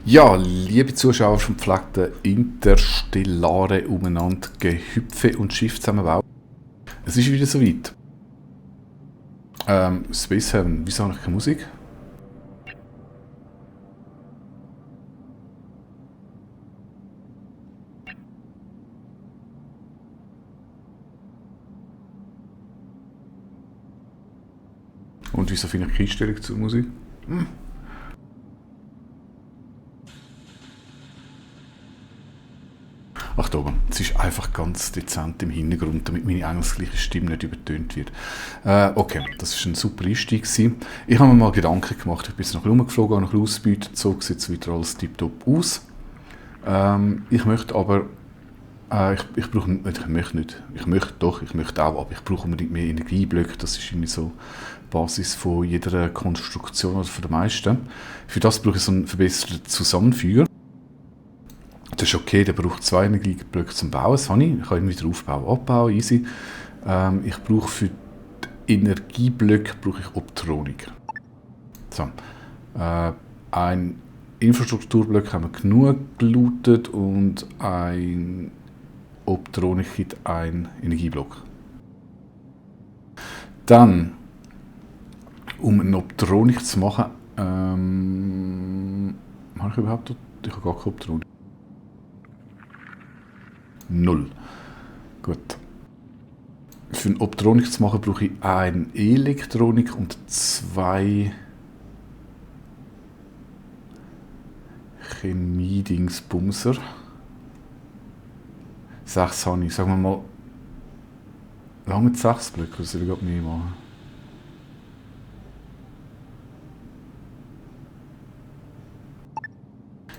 Ja, liebe Zuschauer vom gepflegten interstellaren umeinander Gehüpfe und Schiffzusammenbau. Es ist wieder soweit. Space Heaven, wieso habe ich keine Musik? Und wieso finde ich keine Einstellung zur Musik? Ach da oben, es ist einfach ganz dezent im Hintergrund, damit meine engelsgleiche Stimme nicht übertönt wird. Okay, das war ein super Einstieg gewesen. Ich habe mir mal Gedanken gemacht, ich bin jetzt noch rumgeflogen, habe noch Ausbeute gezogen, sieht wieder alles tiptop aus. Ich möchte aber, ich brauche, ich möchte nicht, ich möchte auch, aber ich brauche unbedingt mehr Energieblöcke, das ist irgendwie so die Basis von jeder Konstruktion oder von den meisten. Für das brauche ich so einen verbesserten Zusammenfüger. Das ist okay, der braucht 2 Energieblöcke zum Bauen, das habe ich. Ich kann ihn wieder aufbauen, abbauen, easy. Ich brauche für die Energieblöcke brauche ich Optronik. So. Ein Infrastrukturblock haben wir genug gelootet und ein Optronik gibt ein Energieblock. Dann, um einen Optronik zu machen, habe ich überhaupt, ich habe gar keine Optronik. 0. Gut. Für eine Optronik zu machen brauche ich eine Elektronik und 2 Chemie-Dingsbumser. 6 habe ich. Sagen wir mal, lange 6 Blöcke, was soll ich gerade mehr machen?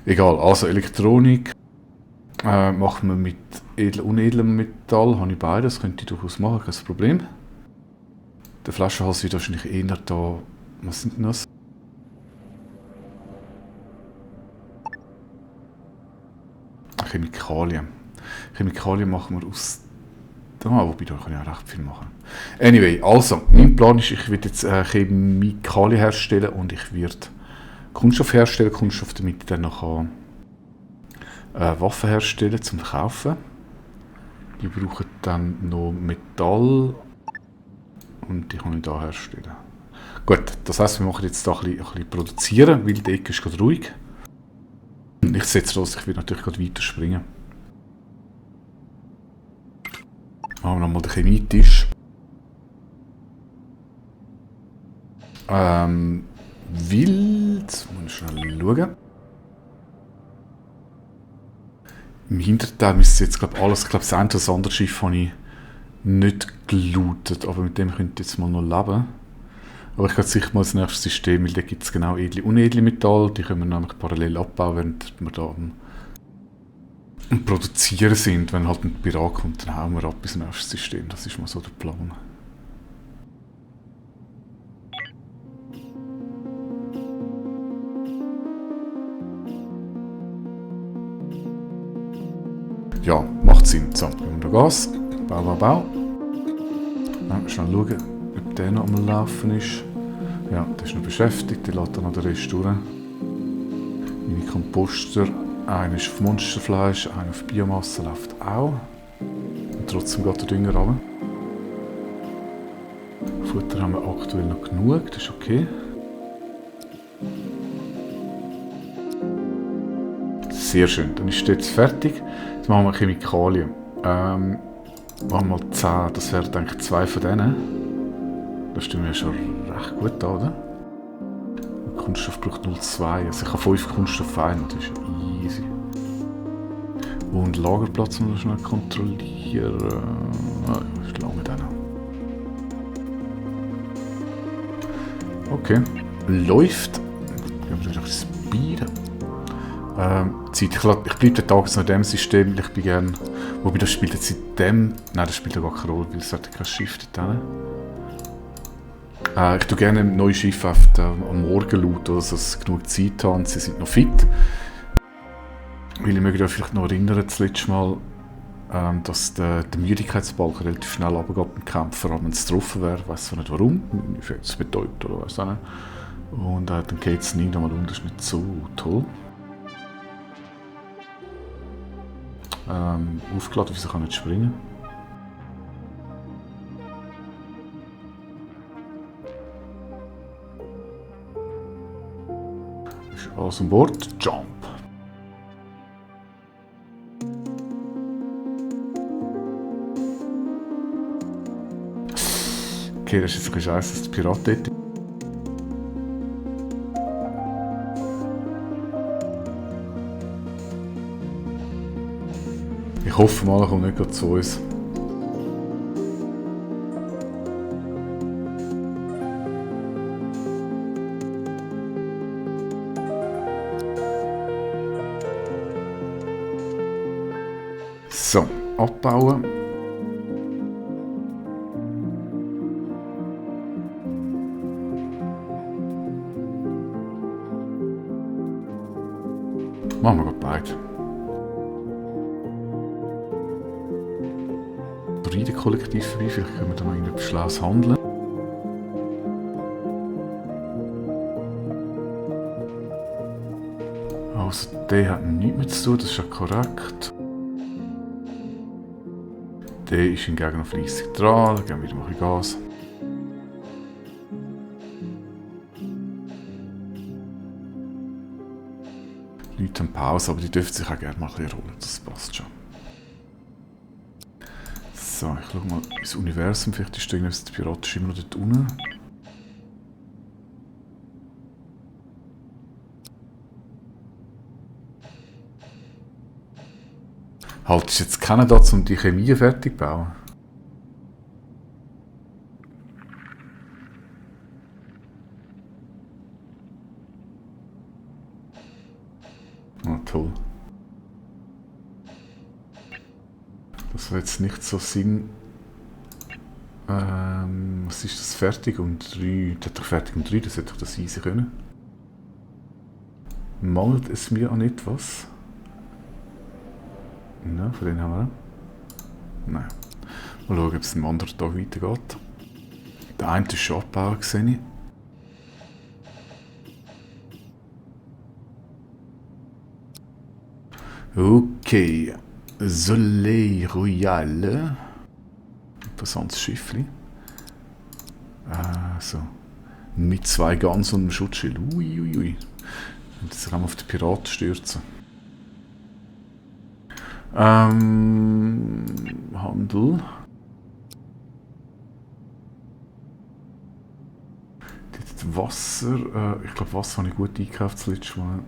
Egal, also Elektronik machen wir mit unedlem Metall, habe ich beides, könnte ich durchaus machen, kein Problem. Der Flaschenhals wird wahrscheinlich eher da, was sind denn das? Chemikalien. Chemikalien machen wir aus, wobei da kann ich auch recht viel machen. Anyway, also, mein Plan ist, ich werde jetzt Chemikalien herstellen und ich werde Kunststoff herstellen, Kunststoff damit ich dann nachher Waffen herstellen zum Verkaufen. Die brauchen dann noch Metall und die kann ich hier herstellen. Gut, das heisst, wir machen jetzt hier ein bisschen produzieren, weil die Ecke ist gerade ruhig. Ich setze los, ich will natürlich gerade weiterspringen. Machen wir nochmal den Chemietisch. Jetzt muss ich schnell schauen. Im Hinterteil ist jetzt alles, das eine oder das andere Schiff habe ich nicht gelootet, aber mit dem könnte ich jetzt mal noch leben. Aber ich gehe sicher mal das nächste System, weil da gibt es genau edle und unedle Metall, die können wir nämlich parallel abbauen, während wir da am Produzieren sind. Wenn halt ein Pirat kommt, dann hauen wir ab ins nächste System, das ist mal so der Plan. Ja, macht Sinn. So, geben wir Gas. Bau. Schnell schauen, ob der noch am Laufen ist. Ja, der ist noch beschäftigt, der lässt dann noch den Rest durch. Meine Komposter, einer ist auf Monsterfleisch, einer auf Biomasse, läuft auch. Und trotzdem geht der Dünger runter. Futter haben wir aktuell noch genug, das ist okay. Sehr schön, dann ist das jetzt fertig. Jetzt machen wir Chemikalien. Machen wir mal 10, das wären eigentlich 2 von denen. Das stimmt ja schon recht gut an, oder? Der Kunststoff braucht 0,2, also ich habe 5 Kunststoff ein, das ist easy. Und Lagerplatz muss man schnell kontrollieren. Das ist lange dann. Okay, läuft. Gehen wir wieder auf Speed. Zeit. Ich bleibe den Tag jetzt noch in diesem System, weil ich bin gerne. Wobei das spielt jetzt in dem. Nein, das spielt ja gar keine Rolle, weil es hat kein Schiff dort. Ich tue gerne ein neues Schiff am Morgen looten, dass sie genug Zeit haben, sie sind noch fit. Weil ich möchte euch vielleicht noch erinnern, das letzte Mal, dass der Müdigkeitsbalken relativ schnell runtergeht beim Kampf, vor allem wenn es getroffen wäre. Ich weiß zwar nicht warum, vielleicht ist es betäubt oder was auch nicht. Und dann geht es irgendwann mal um, das ist nicht so toll. aufgeladen, wieso kann ich nicht springen? Ist alles an Bord. Jump. Okay, das ist jetzt ein bisschen scheiße, dass der Pirat dort ist. Ich hoffe mal, er kommt nicht gerade zu uns. So, abbauen. Machen wir gerade beide. Kollektiv vorbei, vielleicht können wir da noch irgendetwas Schlaues handeln. Also der hat nichts mehr zu tun, das ist ja korrekt. Der ist hingegen noch fleissig dran, da geben wir wieder mal ein bisschen Gas. Die Leute haben Pause, aber die dürfen sich auch gerne mal ein bisschen erholen, das passt schon. So, ich schaue mal ins Universum, vielleicht ist irgendwas, der Pirat ist immer noch dort unten. Halt, ist jetzt keiner da, um die Chemie fertig zu bauen? Oh, toll. Das war jetzt nicht so Sinn. Was ist das? Fertig um 3? Das hat doch fertig um 3, das hätte doch das easy können. Mangelt es mir an etwas? Nein, von denen haben wir auch. Nein. Mal schauen, ob es am anderen Tag weitergeht. Der eine ist schon abgebaut, sehe ich. Okay. Soleil Royal. Interessantes Schiffli. So. Mit 2 Guns und einem Schutzschild. Uiuiui. Und jetzt kann man auf den Piraten stürzen. Handel. Jetzt Wasser. Ich glaube, Wasser habe ich gut eingekauft das letzte Mal.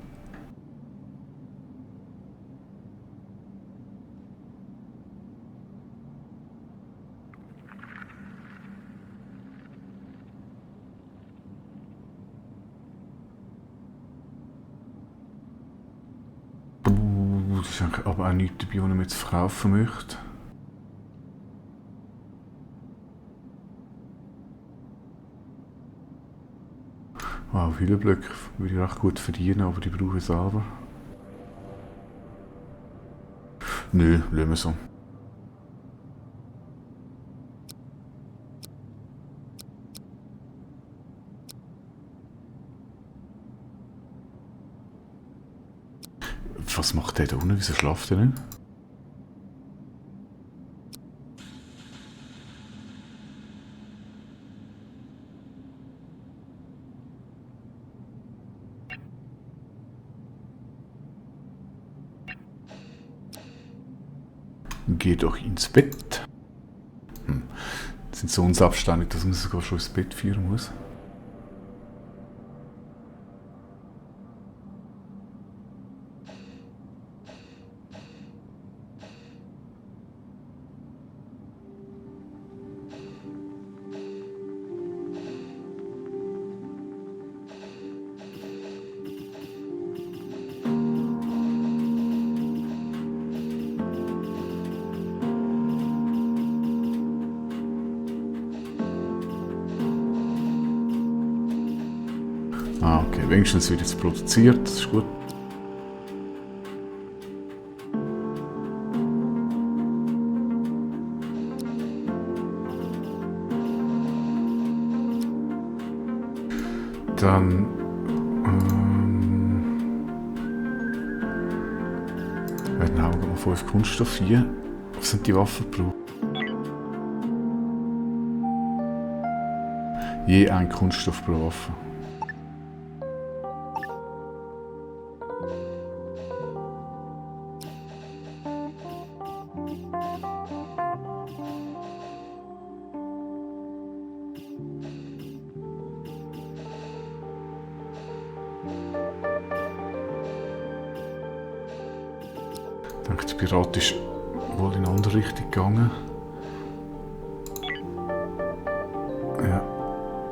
Das ist eigentlich aber auch nichts dabei, was ich mir jetzt verkaufen möchte. Wow, Hüllenblöcke würde ich recht gut verdienen, aber die brauche ich selber. Nö, lassen wir so. Was macht der da unten? Wieso schlaft der nicht? Geh doch ins Bett. Sind so unsabständig, dass man sogar schon ins Bett führen muss. Ah, okay. Wenigstens wird jetzt produziert, das ist gut. Dann Dann hauen wir mal 5 Kunststoff hier. Was sind die Waffen gebraucht? Je ein Kunststoff pro Waffe. Ich denke, der Pirat ist wohl in eine andere Richtung gegangen. Ja.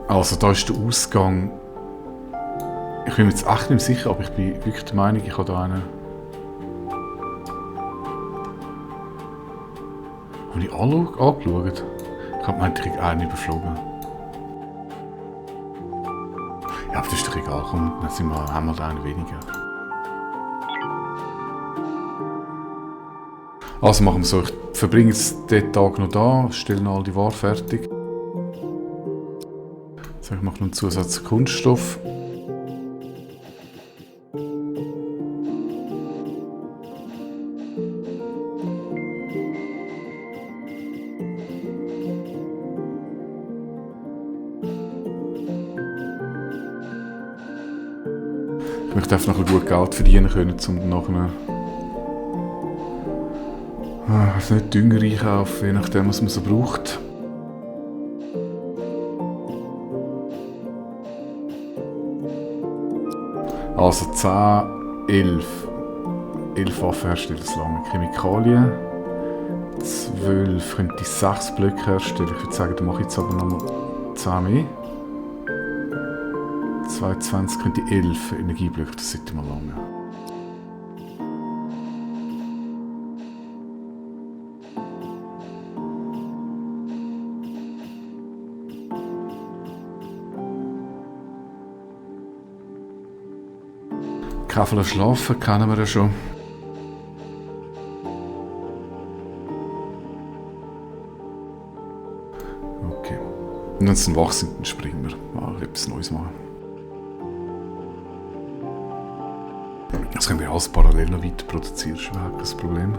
Also da ist der Ausgang. Ich bin mir jetzt echt nicht sicher, aber ich bin wirklich der Meinung, ich habe da einen. Habe ich alle angeschaut? Ich habe gemeint, ich habe einen überflogen. Ja, aber das ist doch egal. Komm, dann haben wir da einen weniger. Also machen wir so, ich verbringe jetzt den Tag noch da, stelle noch all die Ware fertig. Jetzt mache ich noch einen Zusatz Kunststoff. Ich möchte einfach noch ein gut Geld verdienen können, um nachher nicht Dünger einkaufen, je nachdem, was man so braucht. Also 10, 11. 11 Waffen herstellen, das lange. Chemikalien. 12 könnte ich 6 Blöcke herstellen. Ich würde sagen, da mache ich jetzt aber noch 10 mehr. 22 könnte ich 11 Energieblöcke, das sollte mal lange. Kaffee schlafen kennen wir ja schon. Okay. Und wenn sie wach sind, dann springen wir. Mal etwas Neues machen. Das können wir alles parallel noch weiter produzieren, ist überhaupt kein Problem.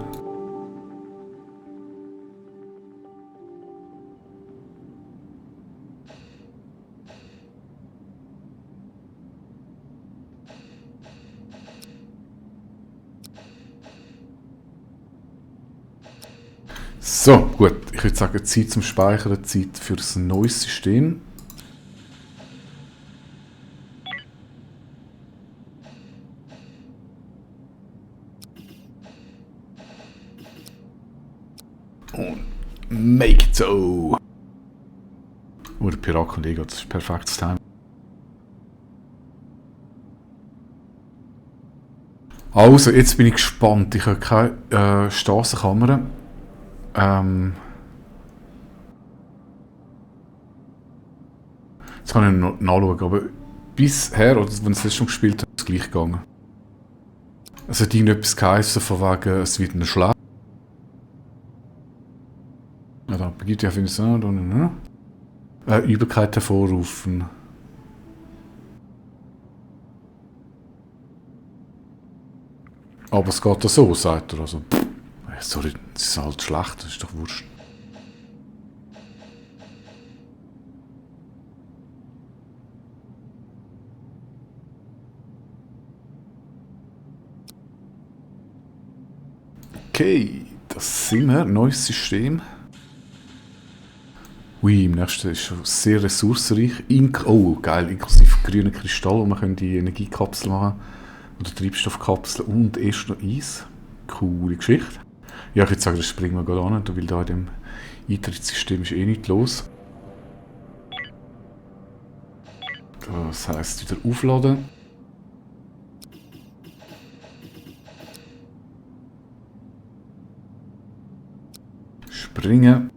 So, gut. Ich würde sagen, Zeit zum Speichern, Zeit für ein neues System. Und make it so! Oh, der Pirat-Kollege, das ist perfektes Timing. Also, jetzt bin ich gespannt. Ich habe keine Strassenkamera. Jetzt kann ich noch nachschauen, aber bisher, oder wenn es jetzt schon gespielt hat, ist es gleich gegangen. Es hat irgendetwas geheißen, von wegen, es wird eine Schlacht. Ja, da begibt ja für Übelkeit hervorrufen. Aber es geht ja so, sagt er. Also, sorry, das ist halt schlecht, das ist doch wurscht. Okay, das sind wir. Neues System. Ui, im nächsten ist schon sehr ressourcenreich. Oh, geil, inklusive grünen Kristall, wo man die Energiekapsel machen oder Treibstoffkapsel und erst noch Eis. Coole Geschichte. Ja, ich würde sagen, das springen wir gerade an, weil da in dem Eintrittssystem ist eh nichts los. Das heisst, wieder aufladen. Springen.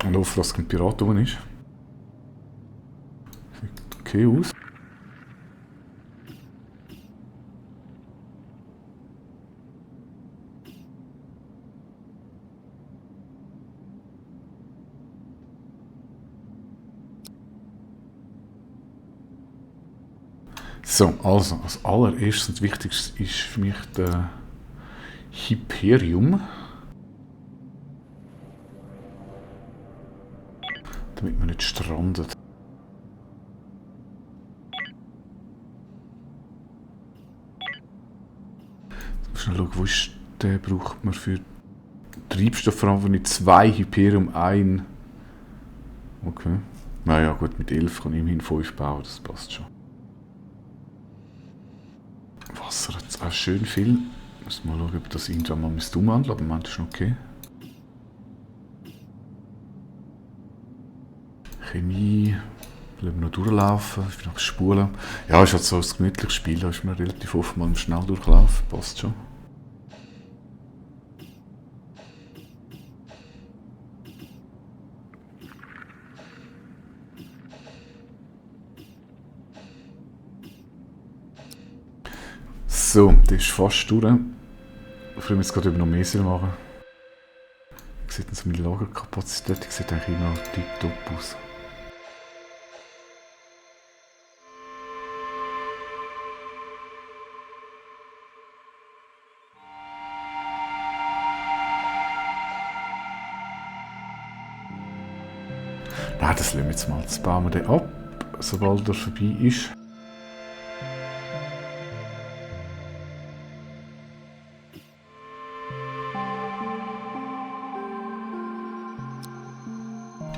Und hoffen, dass kein Pirat oben ist. Sieht okay aus. So, also, als allererstes und wichtigstes ist für mich der Hyperium. Damit man nicht strandet. Schnell schauen, wo ist der? Braucht man für Treibstoff, vor allem wenn ich 2 Hyperium, ein. Okay. Naja, gut, mit 11 kann ich immerhin 5 bauen, das passt schon. Wasser hat auch schön viel. Muss mal schauen, ob das irgendwann mal umwandeln, aber man ist schon okay. Chemie. Lassen wir noch durchlaufen, ich noch spulen. Ja, ist halt so ein gemütliches Spiel, da ist man relativ oft mal schnell durchlaufen, passt schon. So, das ist fast durch. Ich will jetzt gerade noch mehr machen. Wie sieht denn so meine Lagerkapazität? Die sieht eigentlich immer tiptop aus. Nein, das lassen wir jetzt mal. Jetzt bauen wir den ab, sobald er vorbei ist.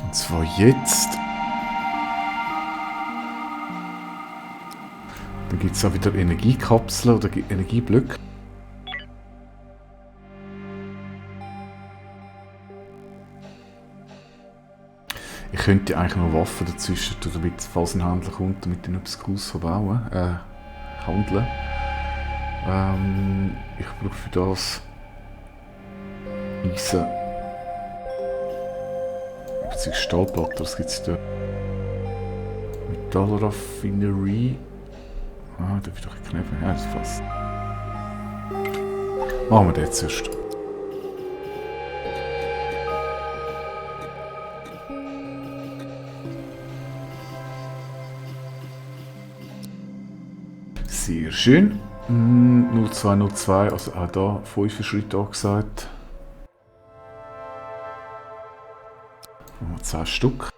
Und zwar jetzt. Dann gibt es auch wieder Energiekapseln oder Energieblöcke. Ich könnte eigentlich noch Waffen dazwischen tun, damit, falls ein Händler kommt, damit ich etwas Cooles verbauen, handeln. Ich brauche für das Eisen. Beziehungsweise Stahlplatte, das gibt es da. Metallraffinerie. Ah, da wird doch ein Knebel. Ja, das passt. Machen wir den zuerst. Sehr schön. 0202, also auch da 5 Schritte angesagt. Machen wir 10 Stück.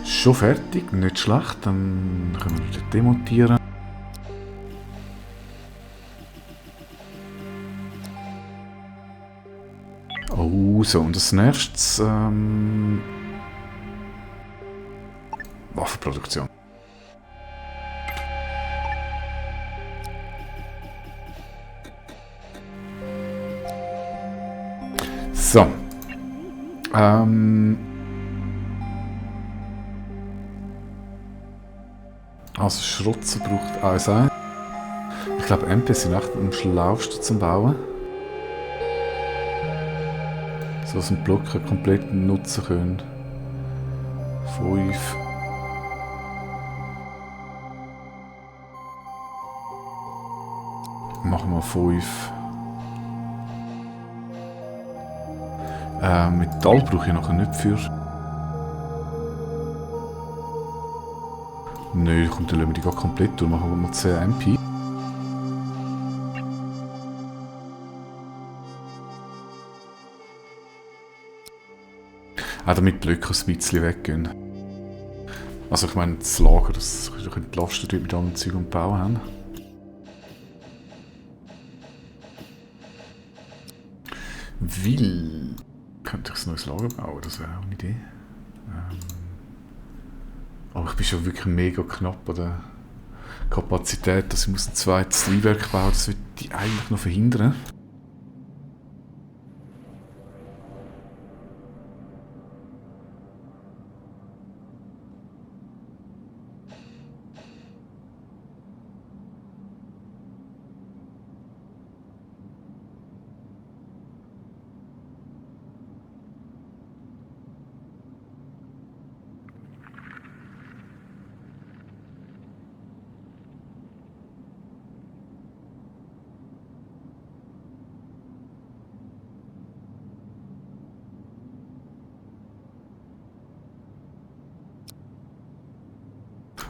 Schon fertig, nicht schlecht, dann können wir wieder demontieren. Oh, so, und als nächstes Waffenproduktion. So. Also Schrotzen braucht alles ein. Ich glaube, MP sind echt am schlausten zum Bauen. So dass wir Blöcke komplett nutzen können. 5. Machen wir 5. Metall brauche ich nachher nicht für. Nö, komm, dann lassen wir die gar komplett durch. Machen wir mal 10 MP. Auch damit die Blöcke ein bisschen weggehen. Also ich meine, das Lager, das entlastet wird mit allem Zeug und Bauen haben. Will könnte ich ein neues Lager bauen, das wäre auch eine Idee. Aber ich bin schon wirklich mega knapp an der Kapazität, dass ich ein zweites Triebwerk bauen muss. Das würde ich eigentlich noch verhindern.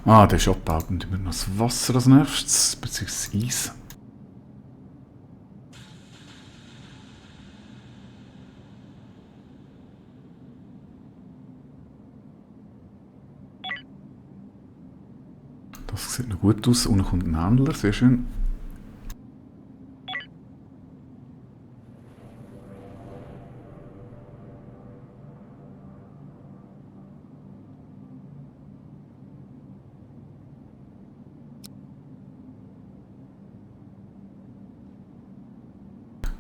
Ah, der ist abgebaut und immer noch das Wasser als nächstes, beziehungsweise Eis. Das sieht noch gut aus. Unten kommt ein Händler, sehr schön.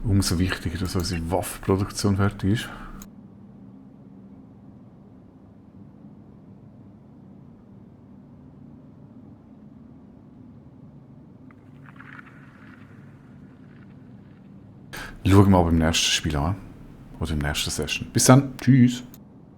Umso wichtiger, dass unsere Waffenproduktion fertig ist. Schauen wir mal beim nächsten Spiel an. Oder im nächsten Session. Bis dann. Tschüss.